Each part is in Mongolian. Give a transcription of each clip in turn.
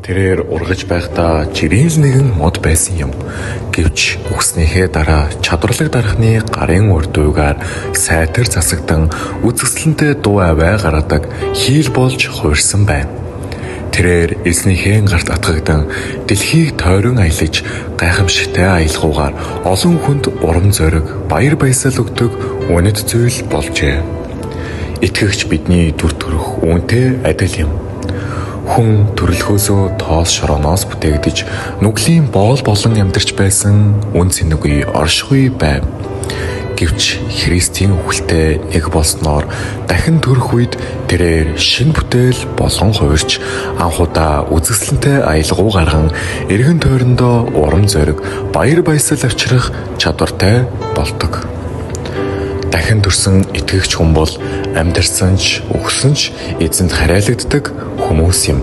Тэрээр ургаж байхдаа жирийн л нэгэн мод байсан юм. Гэвч үхснийхээ дараа чадварлаг дархны гарын урдуугаар сайтар засагдан үзэсгэлэнтэй дуу авиа гаргадаг хийл болж хувирсан байна. Тэрээр эзнийхээ гарт атгагдан дэлхийг тойрон аялаж гайхамшигтай аялгаугаар олон хүнд урам зориг, баяр баясгал өгдөг үнэт зүйл болжээ. Итгэгч бидний дүр төрх үүнтэй адил юм. Хүн төрөлхөөсөө тоос шорооноос бүтээгдэж нүглийн боол болон амьдарч байсан үн цэнэгүй оршихуй байв. Гэвч Христийн үхэлтэй нэг болсноор дахин төрөх үед тэрээр шинэ бүтээл болон хувирч анхудаа үзэсгэлэнтэй аялгау гарган эргэн тойрондоо урам зориг, баяр баясгал авчрах чадвартай болдог. Дахин төрсөн итгэгч хүн бол амьдарсан ч үхсэн ч эзэнд харьяалагддаг хүмүүс юм.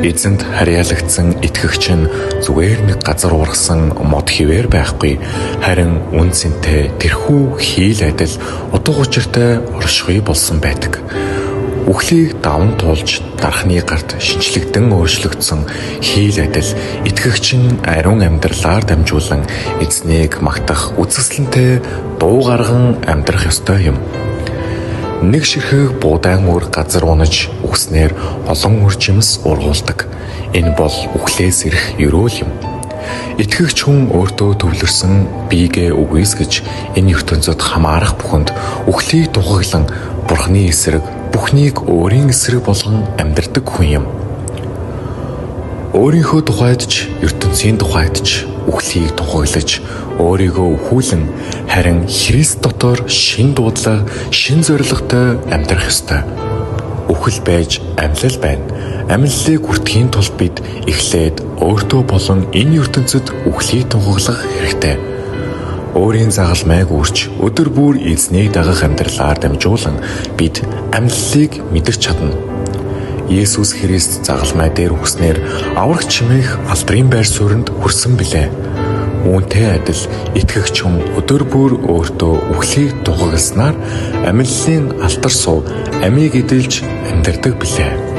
Эзэнд харьяалагдсан итгэгч нь зүгээр нэг газар ургасан мод хിവэр байхгүй, харин үн цэнтэй тэрхүү хийл адил утга учиртай оршихуй болсон байдаг. Үхлийг даван туулж дархны гарт шинчлэгдэн өөрчлөгдсөн хийл адил итгэгч нь ариун амьдралаар дамжуулан эзнийг магтах үзэсгэлэнтэй дуу гарган амьдрах ёстой юм. Нэг ширхэг буудаан үр газар унаж үхснээр олон үр жимс ургуулдаг. Энэ бол үхлээс ирэх ерөөл юм. Итгэгч хүн өөртөө төвлөрсөн биегээ үгүйсгэж энэ ертөнцид хамаарах бүхэнд үхлийг тухаглан Бурхны эсрэг бүхнийг өөрийн эсрэг болгон амьдардаг хүн юм. Өөрийнхөө тухайд ч ертөнцийн тухайд ч үхлийг тухаглаж өөрийгөө өхүүлэн харин Христ дотор шин дуудлага, шин зорилготой амьдрах ёстой. Үхэл байж амьлал байна. Амьллыг хүртэхийн тулд бид эхлээд өөртөө болон энэ ертөнцид үхлийг тунхаглах хэрэгтэй. Өөрийн загалмайг үрч өдөр бүр эзнийг дагах амьдралаар дамжуулан бид амьллыг мэдэрч чадна. Есүс Христ загалмай дээр үхснээр аврагч хэмээх алдрын байр суурьнд хүрсэн билээ. Үүнтэй адил итгэгч хүн өдөр бүр өөртөө үхлийг тухагласнаар амьллын алтар суу амийг эдэлж амьдардаг билээ.